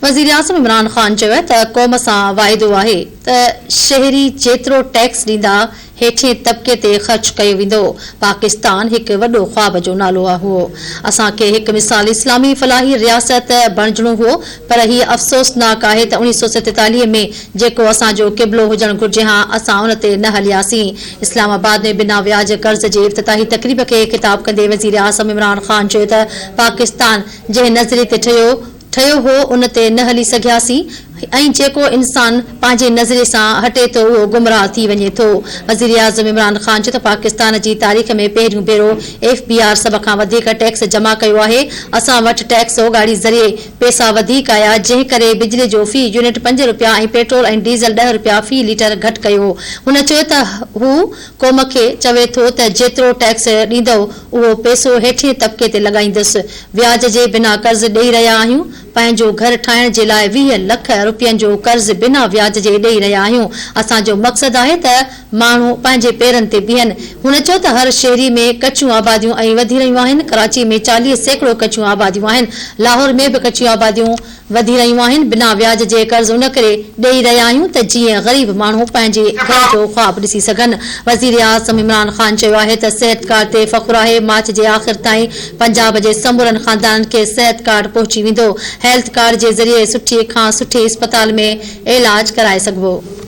وزيراعظم عمران خان چيو آهي ته قوم سان واعدو آهي ته شهري جيترو ٽيڪس ڏيندا هيٺين طبقي تي خرچ ڪيو ويندو، پاڪستان هڪ وڏو خواب جو نالو هو، اسان کي هڪ مثالي اسلامي فلاحي رياست بڻجڻو هو پر هي افسوسناڪ آهي ته 1947 ۾ جيڪو اسان جو قبلو هجڻ گهرجي هان اسان ان تي نه هلياسين. اسلام آباد ۾ بنا وياج قرض جي افتتاحي تقريب کي خطاب ڪندي وزيراعظم عمران خان چيو ته پاڪستان جنهن نظريي تي ٺهيو ٺهيو هو ان تي نه هلي سگهياسين ۽ جيڪو انسان پنهنجي نظريي سان هٽي ٿو اهو گمراهه ٿي وڃي ٿو. وزيراعظم عمران خان چيو ته پاڪستان جي تاريخ ۾ پهريون ڀيرو ايف بي آر سڀ کان وڌيڪ ٽيڪس جمع ڪيو آهي، اسان وٽ ٽيڪس اوڳاڙي ذريعي پئسا وڌيڪ آيا جنهن ڪري بجلي جو في يونٽ پنج رپيا ۽ پيٽرول ۽ ڊيزل ڏهه رپيا في ليٽر گهٽ ڪيو. هن چيو ته هو قوم کي چوي ٿو ته جيترو ٽيڪس ڏيندؤ اهو پئسو هيٺين طبقي تي لڳائيندس، وياج جي بنا قرض ڏئي رهيا آهيون، پنهنجو گهر ٺاهڻ جي لاء 20 لک رپين جو قرض بنا وياج جي ڏئي رهيا آهيون، اسان جو مقصد آهي ته ماڻهو پنهنجي پيرن تي بيهن. هن چيو ته هر شهري ۾ ڪچيون آباديون ۽ وڌي رهيون آهن، ڪراچي ۾ 40% ڪچيون آباديون آهن، لاهور ۾ به ڪچيون آباديون وڌي رهيون آهن، بنا وياج جي قرض ان ڪري ڏئي رهيا آهيون ته جيئن غريب ماڻهو پنهنجي گهر جو خواب ڏسي سگهن. وزيراعظم عمران خان چيو آهي ته صحت ڪارڊ تي فخر آهي، مارچ جي آخر تائين پنجاب جي سمورن خاندانن کي صحت ڪارڊ پهچي ويندو، هيلٿ ڪارڊ جي ذريعي سٺي کان سٺي اسپتال ۾ علاج ڪرائي سگهبو.